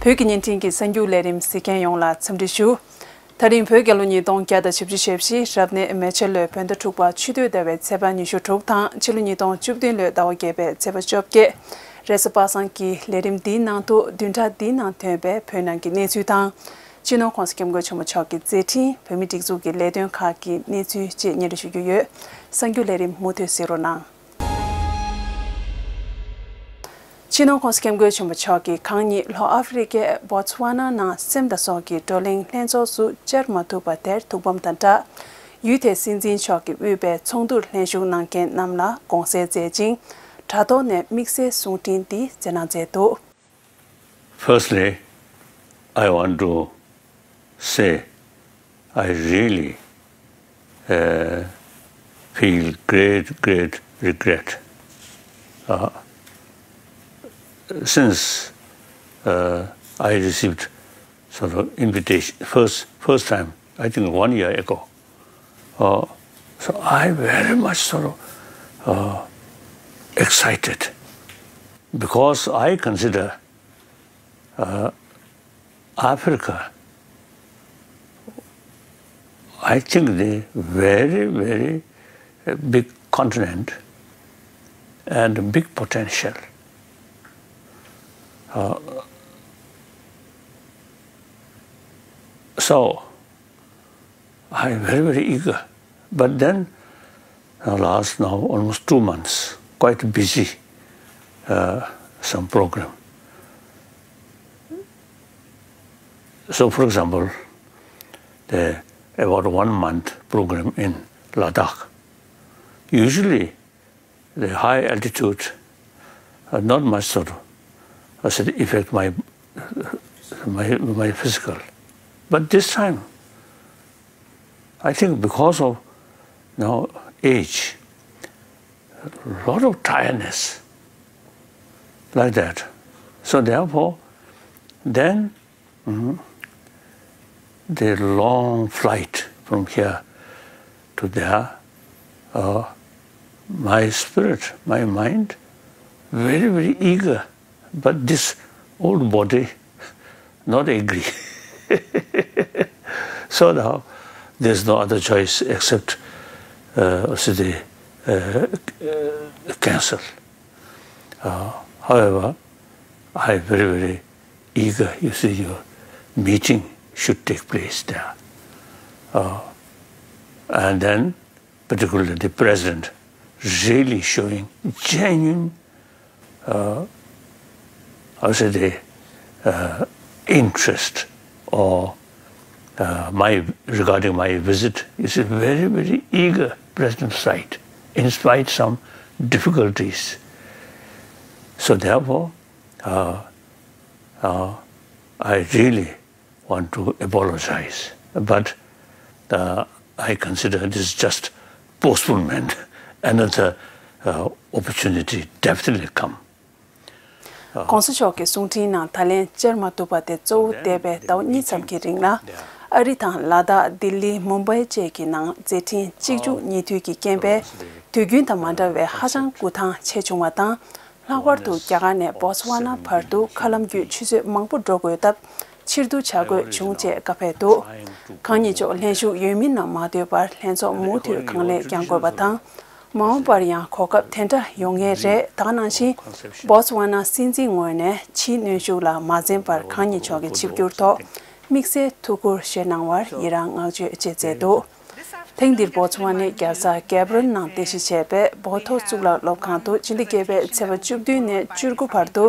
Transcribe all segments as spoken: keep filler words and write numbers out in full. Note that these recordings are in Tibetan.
བོད་ཀྱི་བརྙན་འཕྲིན་གྱི་གསར་འགྱུར་ལས་རིམ་གཟིགས་མཁན་ཡོངས་ལ་འཚམས་འདྲི་ཞུ། ད་རིང་བོད་རྒྱལ་ལོ་ཉིས་སྟོང་བརྒྱ་དང་བཞི་བཅུ་ཞེ་བཞི་རབ་གནས་མེ་བྱ་ལོའི་བོད་ཟླ་དྲུག་པ་ཆུ་སྟོད་ཟླ་བའི་ཚེས་པ་ཉི་ཤུ་དྲུག་དང་ཕྱི་ལོ་ཉིས་སྟོང་བཅུ་བདུན་ལོའི་ཟླ་བ་བརྒྱད་པའི་ཚེས་པ་བཅོ་བརྒྱད། རེས་གཟའ་པ་སངས་ཀྱི་ལས་རིམ་འདིའི་ནང་དུ་བདུན་ཕྲག་འདིའི་ནང་ཐོན་པའི་བོད་ནང་གི་གནས་ཚུལ་དང་། སྤྱི་ནོར་༸གོང་ས་༸སྐྱབས་མགོན་ཆེན་པོ་མཆོག་གི་མཛད་འཕྲིན། བོད་མིའི་སྒྲིག་འཛུགས་ཀྱི་ལས་དོན་ཁག་གི་གནས་ཚུལ་བཅས་སྙན་སྒྲོན་ཞུ་རྒྱུ་ཡོད། གསར་འགྱུར་ལས་རིམ་མུ་མཐུད་གཟིགས་རོགས་གནང་། སྤྱི་ནོར་༸གོང་ས་༸སྐྱབས་མགོན་ཆེན་པོ་མཆོག་གིས་གང་ཉིད་ལྷོ་ཨ་ཧྥེ་རི་ཀའི་བོ་ཙི་ཝ་ན་ནང་སེམས་དང་སྲོག་གི་བགྲོ་གླེང་ལྷན་ཚོགས་སུ་བཅར་མ་ཐུབ་པ་དེར་ཐུགས་ཕམ་དང་སྦྲགས། ཡུལ་དེའི་སྲིད་འཛིན་མཆོག་གིས་དབུས་པའི་ཚོགས་འདུར་ལྷན་ཞུགས་གནང་མཁན་རྣམས་ལ་དགོངས་སེལ་མཛད་ཅིང་། དྲ་ཐོག་ནས་དམིགས་བསལ་གསུང་འཕྲིན་འདི་མཛད་གནང་མཛད་འདུག། Firstly, I want to say I really uh, feel great, great regret. Uh, since uh, I received sort of invitation first, first time, I think one year ago. Uh, so I very much sort of uh, excited because I consider uh, Africa, I think the very, very uh, big continent and big potential. Uh, so, I am very, very eager. But then, uh, last now almost two months, quite busy, uh, some program. So, for example, the about one month program in Ladakh. Usually, the high altitude, uh, not much sort of, I said, affect my, my, my physical. But this time, I think because of now age, a lot of tiredness, like that. So therefore, then mm, the long flight from here to there, uh, my spirit, my mind, very, very eager. But this old body not agree. So now there's no other choice except uh, say the, uh, uh, cancel. Uh, however, I very, very eager, you see, your meeting should take place there. Uh, and then, particularly the president, really showing genuine, uh, I would say, the uh, interest or uh, my regarding my visit is a very, very eager president side, in spite some difficulties. So therefore, uh, uh, I really want to apologize, but uh, I consider this just postponement. Another uh, opportunity definitely come. ༸གོང་ས་མཆོག་གི་གསུང་འཕྲིན་ནང་ད་ལན་བཅར་མ་ཐུབ་པ་དེ་གཙོ་བོ་འདས་པའི་ཟླ་བ་གཉིས་ཙམ་གྱི་རིང་ལ། ཨ་རི་དང་ལ་དྭགས། ལྡི་ལི། མུམ་བྷའི་བཅས་ཀྱི་ནང་མཛད་འཕྲིན་གཅིག་མཇུག་གཉིས་མཐུད་ཀྱིས་རྐྱེན་པས་དུས་རྒྱུན་དང་མ་འདྲ་བའི་ཧ་ཅང་སྐུ་ཐང་ཆེ་བྱུང་བ་དང་། ལྷག་པར་དུ་རྒྱ་གར་ནས་བོ་ཙི་ཝ་ན་བར་དུ་མཁའ་ལམ་བརྒྱུད་ཆུ་ཚོད་མང་པོ་འགྲོ་དགོས་སྟབས། ཕྱིར་བསྡུ་བྱ་དགོས་བྱུང་ཅེས་བཀའ་ཕེབས་འདུག། གང་ཉིད་མཆོག་ལྷན་ཞུགས་ཡོད་མིན་རྣམས་མ་སྡོད་པར་ལྷན་ཚོགས་མུ་མཐུད་གང་ལེགས་བསྐྱང་དགོས་པ་དང་། མ་འོངས་པར་ཡང་གོ་སྐབས་དེ་འདྲ་ཡོང་ངེས་རེད། ད་ག་ནང་བཞིན་བོ་ཙི་ཝ་ན་སྲིད་འཛིན་ངོས་ནས་ཕྱིའི་གནོན་ཤུགས་ལ་མ་འཛེམས་པར་གང་ཉིད་མཆོག་གི་ཆིབས་བསྒྱུར་ཐོག་དམིགས་བསལ་ཐུགས་ཁུར་བཞེས་གནང་བར་ཡི་རང་བསྔགས་བརྗོད་བཅས་མཛད་འདུག། ཐེངས་འདིར་བོ་ཙི་ཝ་ནའི་རྒྱལ་ས་གེབ་རོན་ནང་རྟེན་གཞི་བྱས་པའི་བོ་ཐོ་གཙུག་ལག་སློབ་ཁང་དུ་སྤྱི་ཟླ་བརྒྱད་པའི་ཚེས་པ་བཅུ་བདུན་ནས་བཅུ་དགུ་བར་དུ་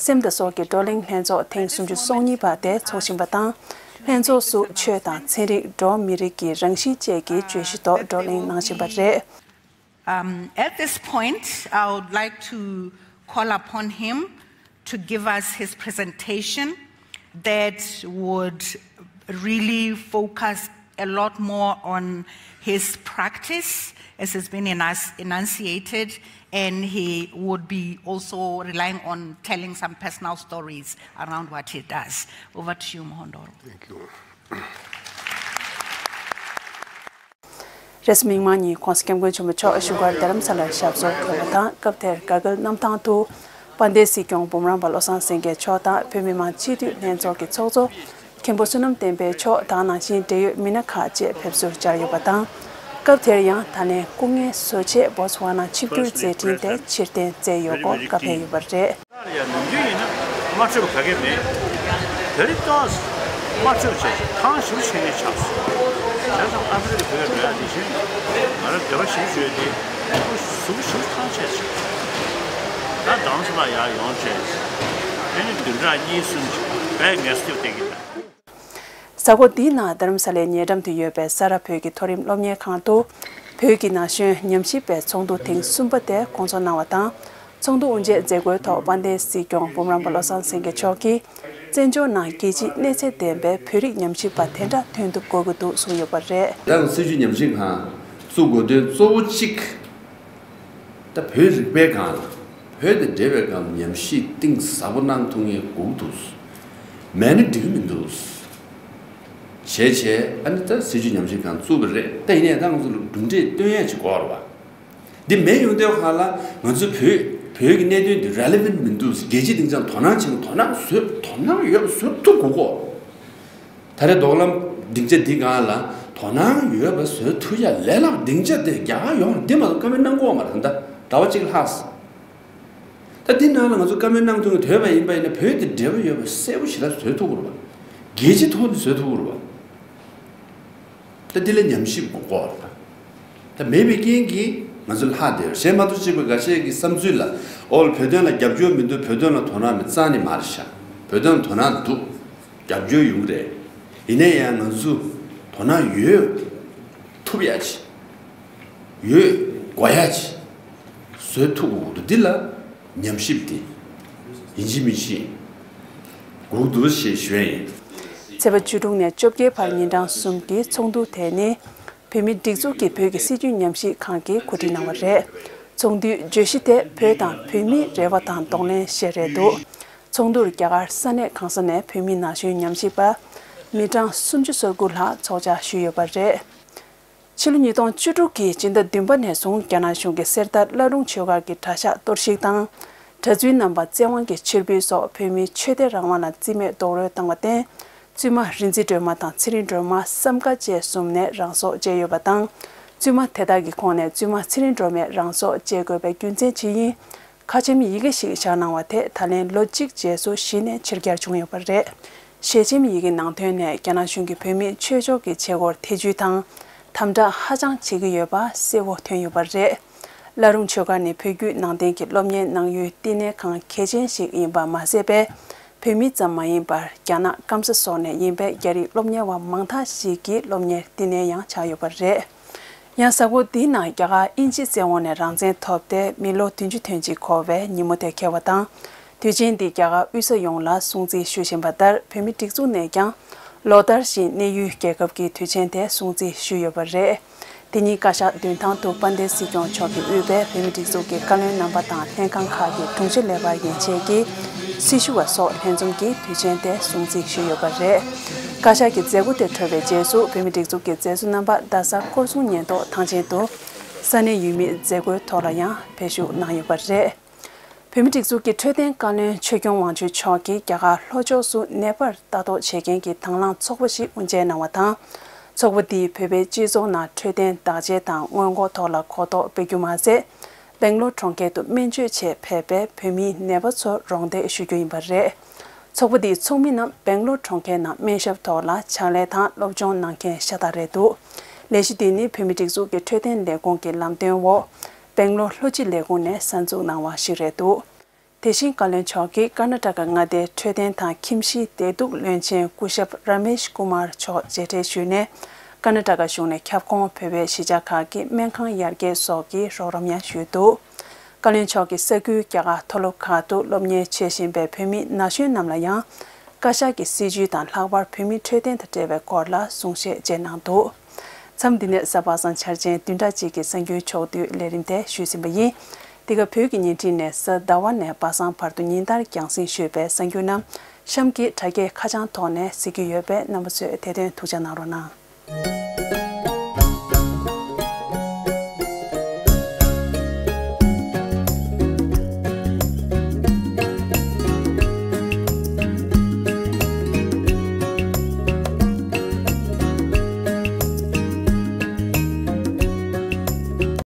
སེམས་དང་སྲོག་གི་བགྲོ་གླེང་ལྷན་ཚོགས་ཐེངས་སུམ་ཅུ་སོ་གཉིས་པ་དེ་འཚོགས་བཞིན་པ་དང་། ལྷན་ཚོགས་སུ་ཆོས་དང་ཚན་རིག་འགྲོ་བ་མི་རིགས་ཀྱི་རང་གཤིས་བཅས་ཀྱི་བརྗོད་གཞི་ཐོག་བགྲོ་གླེང་གནང་བཞིན་པ་རེད། Um, at this point, I would like to call upon him to give us his presentation that would really focus a lot more on his practice as has been enus- enunciated, and he would be also relying on telling some personal stories around what he does. Over to you, Mohondoro. Thank you. རེས་མིག་དམར་ཉིན་༸གོང་ས་༸སྐྱབས་མགོན་ཆེན་པོ་མཆོག་བཞུགས་སྒར་རྡ་རམ་ས་ལར་ཞབས་སོར་འཁོད་པ་དང་། སྐབས་དེར་ག་གལ་གནམ་ཐང་དུ་ དཔལ་ལྡན་སྲིད་སྐྱོང་འབུམ་རམས་པ་བློ་བཟང་སེང་གེ་མཆོག་དང་བོད་མི་མང་སྤྱི་འཐུས་ལྷན་ཚོགས་ཀྱི་ཚོགས་གཙོ་མཁན་པོ་བསོད་ནམས་བསྟན་འཕེལ་མཆོག་དང་ནང་བཞིན་འབྲེལ་ཡོད་མི་སྣ་ཁག་བཅས་ཕེབས་བསུར་བཅར་ཡོད་པ་དང་། སྐབས་དེར་ཡང་ད་ལན་སྐུ་ངལ་གསོ་ཆེད་བོ་ཚ་ཝ་ན་ཆིབས་བསྒྱུར་མཛད་འཕྲིན་དེ་ཕྱིར་འཐེན་མཛད་ཡོད་སྐོར་བཀའ་ཕེབས་ཡོད་པ་རེད། ལ་ཡང་ནམ་རྒྱུན་ཡིན་ན་མ་འཕྲོད་པ་ག་གེ་མེད། བོད་རིགས་ཏོག་མ་འཕྲོད་པ་བྱས་ཤིང་ཐང་ཞིབ་ཆེ་ངེས་ཆགས་སོང་། བྱས་ཙང་ཨ་ཧྥེ་རི་ཁ་བོད་འགྲོ་ཡ་དེ་བཞིན་ང་རང་འདོད་པ་ཞིབ་བྱོས་ཏེ་ཁོ་ཟུག་ཞིབ་ཐང་ཆད་ཆགས་སོང་། ད་རྡ་རམ་ས་ལ་ཡར་ཡོང་བྱས་ཨ་ནི་བདུན་ཕྲག་གཉིས་གསུམ་ཅིག་བས་ངལ་གསོ་བསྟེན་གྱི་འདུག། གཟའ་འཁོར་འདིའི་ནང་རྡ་རམ་ས་ལའི་ཉེ་འགྲམ་དུ་ཡོད་པའི་ས་རཱ་བོད་ཀྱི་མཐོ་རིམ་སློབ་གཉེར་ཁང་དུ་བོད་ཀྱི་ན་གཞོན་ཉམས་ཞིབ་པའི་ཚོགས་འདུ་ཐེངས་གསུམ་པ་དེ་སྐོང་ཚོགས་གནང་བ་དང་། ཚོགས་འདུ་དབུ་འབྱེད་མཛད་སྒོའི་ཐོག་དཔལ་ལྡན་སྲིད་སྐྱོང་འབུམ་རམས་པ་བློ་བཟང་སེང་གེ་མཆོག་གིས་བཙན་བྱོལ་ནང་རྒྱལ་སྤྱིའི་གནས་ཚད་ལྡན་པའི་བོད་རིགས་ཉམས་ཞིབ་པ་དེ་འདྲ་ཐོན་ཐུབ་དགོས་ཀྱི་འདུག་གསུངས་ཡོད་པ་རེད། ད་སྲིད་བྱུས་ཉམས་ཞིབ་ཁང་བཙུགས་དགོས་དོན་གཙོ་བོ་གཅིག་ད་བོད་རིག་པའི་སྒང་ལ་བོད་དང་འབྲེལ་བའི་སྒང་ལ་ཉམས་ཞིབ་གཏིང་ཟབ་པོ་གནང་ཐུབ་མཁན་དགོས་ཀྱི་འདུག་མེད་ན་འགྲིག་གི་མི་འདུག་བྱས་བྱས་ཨ་ནི་ད་སྲིད་བྱུས་ཉམས་ཞིབ་ཁང་བཙུགས་པ་རེད། ད་ཡིན་ནའི་ད་ང་ཚོ་ལ་གྲུབ་འབྲས་སྟོན་ཡས་ཅིག་དགོས་རེད་བ། འདི་མེད་ཡོང་དུས་སྒང་ལ་ང་ཚོའི་བོད་བོད་ཀྱི་གནད་དོན་འདི་relevant་མི་འདུག་རྒྱལ་སྤྱིའི་སྡིངས་ཆ་ལ་དོ་སྣང་བྱེད་དགོས། དོ་སྣང་བཟོ་དོ་སྣང་ཡོད་པ་བཟོ་ཐུབ་དགོས་གོ། ད་རེས་མདོ་ལམ་སྡིངས་ཆ་འདི་སྒང་ལ་དོ་སྣང་ཡོད་པ་བཟོ་ཐུབ་ཡ་ལས་སླ་པོ་སྡིངས་ཆ་དེ་རྒྱ་གར་ཡོངས་ལ་འདི་མ་གཏོགས་བཀའ་མོལ་གནང་གི་ཡོད་མ་རེད། ད་ཟླ་བ་གཅིག་ལྷག་སོང་། ད་འདི་ནང་ལ་ང་ཚོ་བཀའ་མོལ་གནང་ཐུབ་མཁན་དོད་པ་ཡིན་པ་ཡིན་ན་བོད་དེ་འབྲེལ་བ་ཡོད་པ་གསལ་པོ་ཞེ་དྲག་བཟོ་ཐུབ་ཀྱི་རེད་པ། རྒྱལ་སྤྱི་ཐོག་ནས་བཟོ་ཐུབ་ཀྱི་རེད་པ། ད་འདི་ལ་ཉམས་ཞིབ་དགོས་ཀྱི་རེད་པ། ད་མེད་པའི་རྐྱེན་གྱིས་ང་ཚོ་ལྷག་བསྡད་ཡོད་རེད། གཞན་མ་གཏོགས་གཅིག་པ་འགའ་ཤས་ཀྱི་བསམ་ཚུལ་ལ་ཨོ་ལ་བོད་དོན་ལ་རྒྱབ་སྐྱོར་མི་འདུག་བོད་དོན་ལ་དོ་སྣང་མེད་རྩ་ནས་མ་རེད་ཤག་བོད་དོན་ལ་དོ་སྣང་འདུག་རྒྱབ་སྐྱོར་ཡོང་གི་རེད། ཡིན་ན་ཡང་ང་ཚོ་དོ་སྣང་ཡོད་ཐུབ་ཡ་ཅིག་ཡོད་དགོས་ཡ་ཅིག་བཟོ་ཐུབ་དགོས་ཀྱི་འདུག་འདི་ལ་ཉམས་ཞིབ་དེ་ཡིན་གཅིག་མིན་གཅིག་དགོས་ཀྱི་འདུག་ཞེས་ཞུ་ཡ་ཡིན། ཚེས་པ་བཅུ་དྲུག་ནས་བཅོ་བརྒྱད་བར་ཉིན་གྲངས་གསུམ་གྱི་ཚོགས་འདུ་དེ་ནི་བོད་མིའི་སྒྲིག་འཛུགས་ཀྱིས་བོད་ཀྱི་སྲིད་བྱུས་ཉམས་ཞིབ་ཁང་གིས་གོ་སྒྲིག་གནང་བ་རེད། ཚོགས་འདུའི་བརྗོད་གཞི་དེ་བོད་དང་བོད་མིའི་རེ་བ་དང་གདོང་ལེན་ཞེས་རེད་འདུག་ཚོགས་འདུར་རྒྱ་གར་ས་གནས་གང་ས་ནས་བོད་མི་ན་གཞོན་ཉམས་ཞིབ་པ་མི་གྲངས་སུམ་ཅུ་སོ་དགུ་ལྷག་ཚོགས་བཅར་ཞུས་ཡོད་པ་རེད། ཕྱི་ལོ་ཉིས་སྟོང་བཅུ་དྲུག་གི་སྤྱི་ཟླ་བདུན་པ་ནས་བཟུང་རྒྱ་ནག་གཞུང་གིས་གསེར་རྟ་བླ་རུང་ཆོས་སྒར་གྱི་གྲྭ་ཤག་གཏོར་བཤིག་དང་། གྲྭ་བཙུན་རྣམ་པ་བཙན་དབང་གིས་ཕྱིར་འབུད་སོགས་བོད་མིའི་ཆོས་དད་རང་དབང་ལ་རྩིས་མེད་རྡོག་རོལ་བཏང་བར་བརྟེན། བཙུན་མ་རིག་འཛིན་སྒྲོལ་མ་དང་ཚེ་རིང་སྒྲོལ་མ་བསམ་དཀར་བཅས་གསུམ་ནས་རང་སྲོག་བཅད་ཡོད་པ་དང་། བཙུན་མ་དེ་དག་གི་ཁོངས་ནས་བཙུན་མ་ཚེ་རིང་སྒྲོལ་མས་རང་སྲོག་བཅད་དགོས་པའི་རྒྱུ་མཚན་ཇི་ཡིན། ཁ་ཆེམས་ཡི་གེ་ཞིག་བཞག་གནང་བ་དེ་ད་ལན་ལོ་གཅིག་རྗེས་སུ་གཞི་ནས་ཕྱིར་གྱར་བྱུང་ཡོད་པ་རེད། ཞལ་ཆེམས་ཡི་གེ་ནང་དོན་ནས་རྒྱ་ནག་གཞུང་གིས་བོད་མིའི་ཆོས་ཕྱོགས་ཀྱི་བྱེད་སྒོར་ཐེ་ཇུས་དང་། དམ་དྲག་ཧ་ཅང་བྱེད་ཀྱི་ཡོད་པ་གསལ་བོ་ཐོན་ཡོད་པ་རེད། བླ་རུང་ཆོས་སྒར་ནི་བོད་བརྒྱུད་ནང་བསྟན་གྱི་སློབ་གཉེར་གནང་ཡུལ་བསྟི་གནས་ཁང་གལ་ཆེན་ཞིག་ཡིན་པ་མ་ཟད་པའི། བོད་མི་ཙམ་མ་ཡིན་པར་རྒྱ་ནག་སྐམ་ས་སོགས་ནས་ཡིན་པའི་རྒྱ་རིགས་སློབ་གཉེར་བ་མང་དག་ཞིག་གི་སློབ་གཉེར་བསྟི་གནས་ཡང་ཆགས་ཡོད་པ་རེད། ཡང་གཟའ་འཁོར་འདིའི་ནང་རྒྱ་གར་དབྱིན་ཇིའི་བཙན་འོག་ནས་རང་བཙན་ཐོབ་སྟེ་མི་ལོ་བདུན་ཅུ་དོན་གཅིག་འཁོར་བའི་ཉིན་མོ་དེ་འཁེལ་བ་དང་། དུས་ཆེན་འདི་རྒྱ་གར་དབུས་ས་ཡོངས་ལ་སྲུང་བརྩི་ཞུ་བཞིན་པ་ལྟར་བོད་མིའི་སྒྲིག་འཛུགས་ནས་ཀྱང་ལོ་ལྟར་བཞིན་གནས་ཡུལ་རྒྱལ་ཁབ་ཀྱི་དུས་ཆེན་དེ་སྲུང་བརྩི་ཞུས་ཡོད་པ་རེད། དེ་ཉིན་བཀའ་ཤག་མདུན་ཐང་དུ་དཔལ་ལྡན་སྲིད་སྐྱོང་མཆོག་གིས་དབུས་པའི་བོད་མིའི་སྒྲིག་འཛུགས་ཀྱི་བཀའ་བློན་རྣམ་པ་དང་ལྷན་ཁང་ཁག་གི་དྲུང་ཆེ་ལས་འཕར་ཡན་ཆད་ཀྱིས་སྲི་ཞུ་བ་སོགས་ལྷན་འཛོམས་ཀྱིས་དུས་ཆེན་དེ་སྲུང་བརྩི་ཞུས་ཡོད་པ་རེད། བཀའ་ཤག་གི་མཛད་སྒོ་དེ་གྲོལ་བའི་རྗེས་སུ་བོད་མིའི་སྒྲིག་འཛུགས་ཀྱི་མཛད་གཙོ་རྣམ་པ་རྡ་ས་སྐོར་སྲུང་ཉེན་རྟོག་ཐང་ཆེན་དུ་ས་གནས་ཡུལ་མིའི་མཛད་སྒོའི་ཐོག་ལ་ཡང་ཕེབས་ཞུགས་གནང་ཡོད་པ་རེད། བོད་མིའི་སྒྲིག་འཛུགས་ཀྱི་འཕྲོད་བསྟེན་བཀའ་བློན་ཆོས་སྐྱོང་དབང་ཕྱུག་མཆོག་གིས་རྒྱ་གར་ལྷོ་ཕྱོགས་སུ་ནེ་པར་ལྟ་རྟོག་བྱེད་མཁན་གྱི་དང་བླངས་ཚོགས་པ་ཞིག་དབུ་འབྱེད་གནང་བ་དང་། ཚོགས་པ་འདིས་བོད་པའི་སྤྱི་ཚོགས་ནང་འཕྲོད་བསྟེན་བདག་གཅེས་དང་སྔོན་འགོག་ཐོག་ལ་གོ་རྟོགས་སྤེལ་རྒྱུ་མ་ཟད། སྦེང་ལོར་གྲོང་ཁྱེར་དུ་སྨན་བཅོས་ཆེད་ཕེབས་པའི་བོད་མིའི་ནད་པ་ཚོར་རོགས་འདེགས་ཞུ་རྒྱུ་ཡིན་པ་རེད། ཚོགས་པ་འདིའི་ཚོགས་མི་རྣམས་སྦེང་ལོར་གྲོང་ཁྱེར་ནང་སྨན་ཞབས་ཐོག་ལ་ཕྱག་ལས་དང་སློབ་སྦྱོང་གནང་མཁན་ཤ་སྟག་རེད་འདུག་ལས་གཞི་འདི་ནི་བོད་མིའི་སྒྲིག་འཛུགས་ཀྱི་འཕྲོད་བསྟེན་ལས་ཁུངས་ཀྱི་ལམ་སྟོན་འོག་སྦེང་ལོར་ལྷོ་སྤྱི་ལས་ཁུངས་ནས་གསར་འཛུགས་གནང་བ་ཞིག་རེད་འདུག་དེ་བཞིན་བཀའ་བློན་མཆོག་གིས་ཀར་ན་ཊ་ཀ་མངའ་སྡེའི་འཕྲོད་བསྟེན་དང་ཁྱིམ་གཞིས་བདེ་སྡུག་བློན་ཆེན་སྐུ་ཞབས་ར་མེཤ་ཀུ་མར་མཆོག་མཇལ་འཕྲད་ཞུས་ནས། ཀར་ན་ཊ་ཀ་གཞུང་ནས་ཁྱབ་ཁོངས་བོད་པའི་གཞིས་ཆགས་ཁག་གི་སྨན་ཁང་ཡར་རྒྱས་སོགས་ཀྱི་རོགས་རམ་ཡང་ཞུས་འདུག་བཀའ་བློན་མཆོག་གིས་ས་ཁུལ་རྒྱ་གར་མཐོ་སློབ་ཁག་ཏུ་སློབ་གཉེར་བྱེད་བཞིན་པའི་བོད་མི་ན་གཞོན་རྣམས་ལ་ཡང་། བཀའ་ཤག་གི་སྲིད་བྱུས་དང་ལྷག་པར་བོད་མིའི་འཕྲོད་བསྟེན་དང་འབྲེལ་བའི་སྐོར་ལ་གསུང་བཤད་བཅས་གནང་འདུག་མཚམས་འདི་ནས་གཟའ་པ་སངས་འཆར་ཅན་བདུན་ཕྲག་གཅིག་གི་གསར་འགྱུར་ཕྱོགས་བསྡུས་ལས་རིམ་དེ་ཞུས་ཟིན་པ་ཡིན། འདི་ག་བོད་ཀྱི་ཉིན་བྱེད་ནས་གཟའ་ཟླ་བ་ནས་བ་སངས་བར་དུ་ཉིན་ལྟར་རྒྱང་སྲིང་ཞུས་པའི་གསར་འགྱུར་རྣམས་གཤམ་གྱི་དྲ་རྒྱའི་ཁ་བྱང་ཐོག་ནས་གཟིགས་རྒྱུ་ཡོད་པས་རྣམ་པ་ཚོས་དེ་དོན་ཐུགས་ཅག་གནང་རོགས་གནང་།